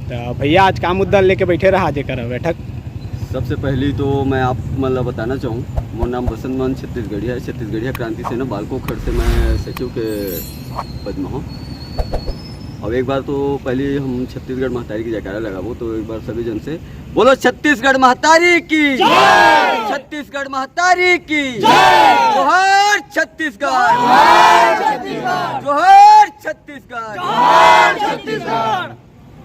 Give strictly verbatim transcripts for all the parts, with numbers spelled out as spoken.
तो भैया, आज का मुद्दा लेके बैठे रहा जेकर बैठक? सबसे पहली तो मैं आप मन ला बताना चाहूँ, मोर नाम बसंत मोहन छत्तीसगढ़िया है। छत्तीसगढ़िया क्रांति सेना बालको खड़ से मैं सचिव के पद में हूँ। अब एक बार तो पहले हम छत्तीसगढ़ महतारी की जयकारा लगाबो, तो एक बार सभी जन से बोलो, छत्तीसगढ़ महतारी की, छत्तीसगढ़ महतारी की, जोहार छत्तीसगढ़, जोहार छत्तीसगढ़।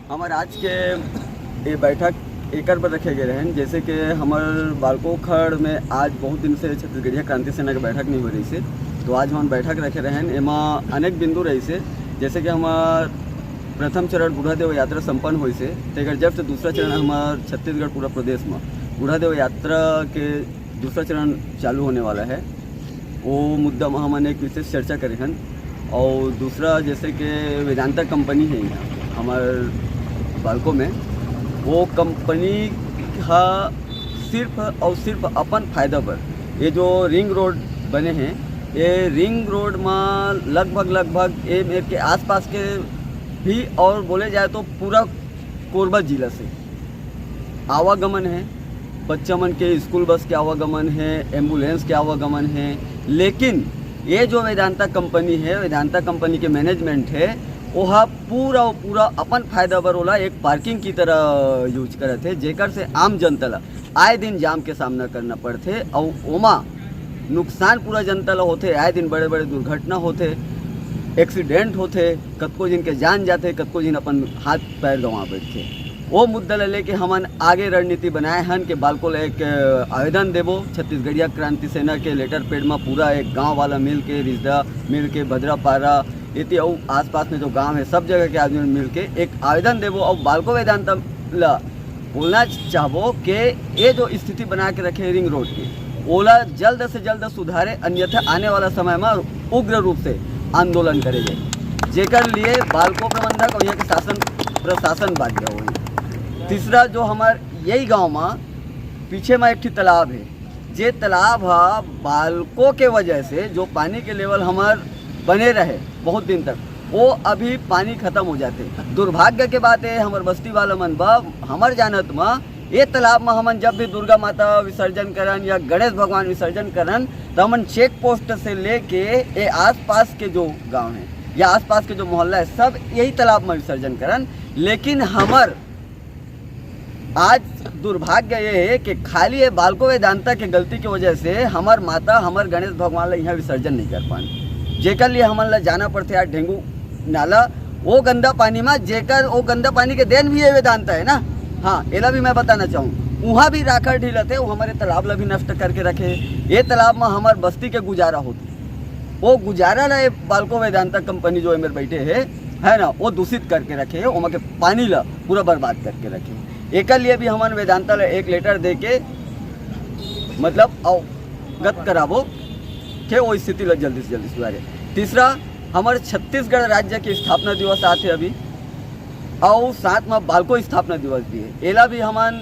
हमर आज के ये बैठक एकर बर रखे गए रहन, जैसे कि हमर बालको खड़ में आज बहुत दिन से छत्तीसगढ़िया क्रांति सेना के बैठक नहीं हो रही से, तो आज हमन बैठक रखे रहन। एमा अनेक बिंदु रही से, जैसे कि हमार प्रथम चरण बूढ़ा देव यात्रा संपन्न होइस हे, तेकर जब से दूसरा चरण हमार छत्तीसगढ़ पूरा प्रदेश में बूढ़ा देव यात्रा के दूसरा चरण चालू होने वाला है, वो मुद्दा में हमन एक विशेष चर्चा करे हन। और दूसरा, जैसे कि वेदांता कंपनी है यहाँ हमार बालको में, वो कंपनी हा सिर्फ और सिर्फ अपन फायदा बर ये जो रिंग रोड बने हैं, ये रिंग रोड में लगभग लगभग ये मेर के आसपास के भी और बोले जाए तो पूरा कोरबा जिला से आवागमन है, बच्चा मन के स्कूल बस के आवागमन है, एम्बुलेंस के आवागमन है। लेकिन ये जो वेदांता कंपनी है, वेदांता कंपनी के मैनेजमेंट है, वो हा पूरा पूरा अपन फायदा बर ओला एक पार्किंग की तरह यूज करत है, जेकर से आम जनता ला आए दिन जाम के सामना करना पड़थे। और ओमा नुकसान पूरा जनता ला होथे। आए दिन बड़े बड़े दुर्घटना होथे, एक्सीडेंट होथे, कतको जिन के जान जाथे, कतको जिन अपन हाथ पैर गंवा बैठथे। वो मुद्दा ला लेके हमन आगे रणनीति बनाए हन कि बालको ला एक आवेदन देबो। छत्तीसगढ़िया क्रांति सेना के लेटर पैड में पूरा एक गांव वाला मिल के, रिजदा मिल के, भद्रापारा, एती अउ आसपास में जो गांव है, सब जगह के आदमी मिल के एक आवेदन देबो। और बालको वेदांता ला बोलना चाहबो कि ये जो स्थिति बना के रखे रिंग रोड के, ओला जल्द से जल्द सुधारे, अन्यथा आने वाला समय में उग्र रूप से आंदोलन करे जाए, जेकर लिए बालको प्रबंधक और यहाँ के शासन प्रशासन बाध्य होही। तीसरा, जो हमार यही गांव में पीछे में एक ठी तालाब है, जे तालाब हा बालको के वजह से जो पानी के लेवल हमार बने रहे बहुत दिन तक, वो अभी पानी खत्म हो जाते। दुर्भाग्य के बात है, हमर बस्ती वाला मन बा, हमर जानत म ये तालाब म हमन जब भी दुर्गा माता विसर्जन करन या गणेश भगवान विसर्जन करन, तो हमन चेक पोस्ट से लेके ये आसपास के जो गांव है या आसपास के जो मोहल्ला है, सब यही तालाब में विसर्जन करन। लेकिन हमर आज दुर्भाग्य ये है कि खाली ये बालको वेदांता के गलती के वजह से हमर माता, हमर गणेश भगवान ला यहाँ विसर्जन नहीं कर पान, जेकर लिए हमन ला जाना पड़थे आज ढेंगू नाला, वो गंदा पानी में, जेकर वो गंदा पानी के देन भी ये वेदांता है ना। हाँ, एला भी मैं बताना चाहूँ, वहाँ भी राखड़ ढीलत है, वो हमारे तालाब ला भी नष्ट करके रखे है। ये तालाब में हमार बस्ती के गुजारा होती, वो गुजारा ला ये बालको वेदांता कंपनी जो एमेर बैठे है, है ना, वो दूषित करके रखे है, ओमा के पानी ला पूरा बर्बाद करके रखे है। एकर लिए भी हमन वेदांता ला एक लेटर दे के, मतलब, अवगत कराबो के वो स्थिति ला जल्दी से जल्दी सुधारे। तीसरा, हमर छत्तीसगढ़ राज्य के स्थापना दिवस आथे अभी, और साथ में बालको स्थापना दिवस भी है, एला भी हमन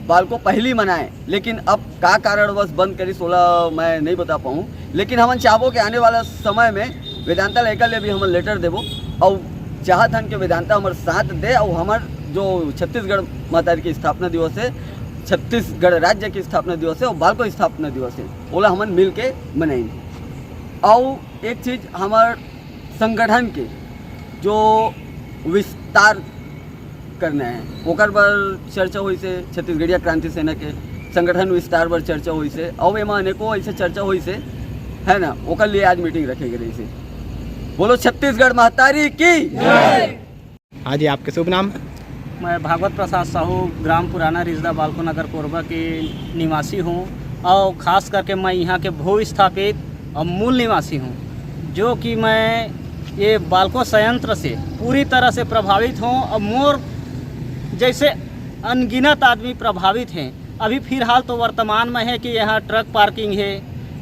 बालको पहली मनाए, लेकिन अब का कारणवश बंद करिस, ओला मैं नहीं बता पाऊँ। लेकिन हमन चाहबो कि आने वाला समय में वेदांता ला एकर ले भी हमन लेटर देबो, और चाहत हन कि वेदांता हमर साथ दे, और हमर जो छत्तीसगढ़ महतारी की स्थापना दिवस है, छत्तीसगढ़ राज्य की स्थापना दिवस है और बालको स्थापना दिवस है, ओला हमन मिल के मनाइन। और एक चीज, हमर संगठन के जो विस्तार करना है, ओकर बर चर्चा होइस हे। छत्तीसगढ़िया क्रांति सेना के संगठन विस्तार बर चर्चा होइस हे, अउ एमा अनेकों ऐसे चर्चा होइस हे, है ना, ओकर लिए आज मीटिंग रखे गए रहिस हे। बोलो छत्तीसगढ़ महतारी की। हाँ जी, आपके शुभ नाम? मैं भागवत प्रसाद साहू, ग्राम पुराना रिजदा, बालको नगर, कोरबा के निवासी हूँ और ख़ास करके मैं यहाँ के भू स्थापित और मूल निवासी हूँ, जो कि मैं ये बालको संयंत्र से पूरी तरह से प्रभावित हूँ। और मोर जैसे अनगिनत आदमी प्रभावित हैं। अभी फिलहाल तो वर्तमान में है कि यहाँ ट्रक पार्किंग है,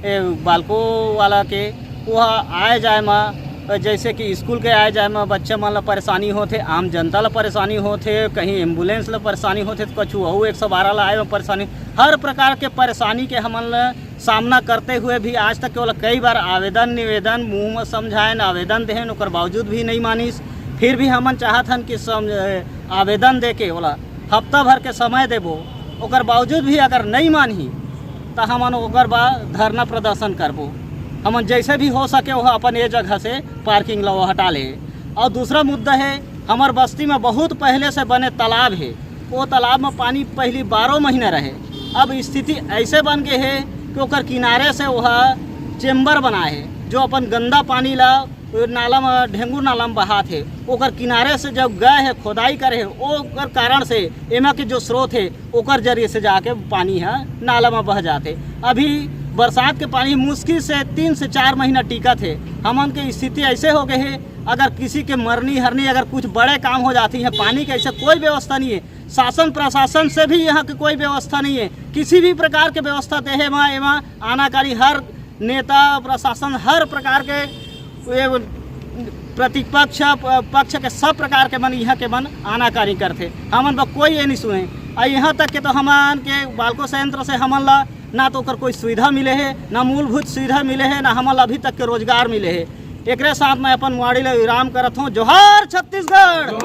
ए, बालको वाला के, वह आए जाए में, जैसे कि स्कूल के आए जाए में बच्चा मन ला परेशानी होथे, आम जनता ला परेशानी होथे, कहीं एम्बुलेंस ला परेशानी होथे, तो कछु अउ एक सौ बारह ला आए में परेशानी, हर प्रकार के परेशानी के हमन ला सामना करते हुए भी आज तक केवल कई बार आवेदन निवेदन मुंह में समझाएन, आवेदन देहेन, ओकर बावजूद भी नहीं मानिस। फिर भी हमन चाहत हन कि सम-, आवेदन दे के ओला हफ्ता भर के समय देबो, ओकर बावजूद भी अगर नहीं मानही, त हमन ओकर बाद धरना प्रदर्शन करबो। हमन जैसे भी हो सके, वह अपन ये जगह से पार्किंग ला वो हटा ले। और दूसरा मुद्दा है, हमर बस्ती में बहुत पहले से बने तालाब है, वो तालाब में पानी पहली बारह महीना रहे, अब स्थिति ऐसे बन गए है कि ओकर किनारे से वह चेम्बर बनाए है, जो अपन गंदा पानी ला नाला में, ढेंगू नाला में बहात है। ओकर किनारे से जब गए है, खोदाई करे है, ओकर कारण से एमा के जो स्रोत है, ओकर जरिए से जाके पानी ह नाला में बह जात है। अभी बरसात के पानी मुश्किल से तीन से चार महीना टिकत है। हमन के स्थिति ऐसे हो गए है, अगर किसी के मरनी हरनी, अगर कुछ बड़े काम हो जाती है, पानी के ऐसे कोई व्यवस्था नहीं है, शासन प्रशासन से भी यहाँ के कोई व्यवस्था नहीं है, किसी भी प्रकार के व्यवस्था देहे मा एमा आनाकानी, हर नेता प्रशासन हर प्रकार के ये प्रतिपक्ष प-, पक्ष के सब प्रकार के मन यहाँ के मन आनाकानी करथे। हमन बर कोई ये नहीं सुने। आ यहाँ तक के तो हमन के बालको संयंत्र से हमन ला ना तो ओकर कोई सुविधा मिले है, ना मूलभूत सुविधा मिले है, ना हमन ला अभी तक के रोजगार मिले है। एकरे साथ मैं अपन मुआड़ी ला विराम करत हूँ। जोहार छत्तीसगढ़।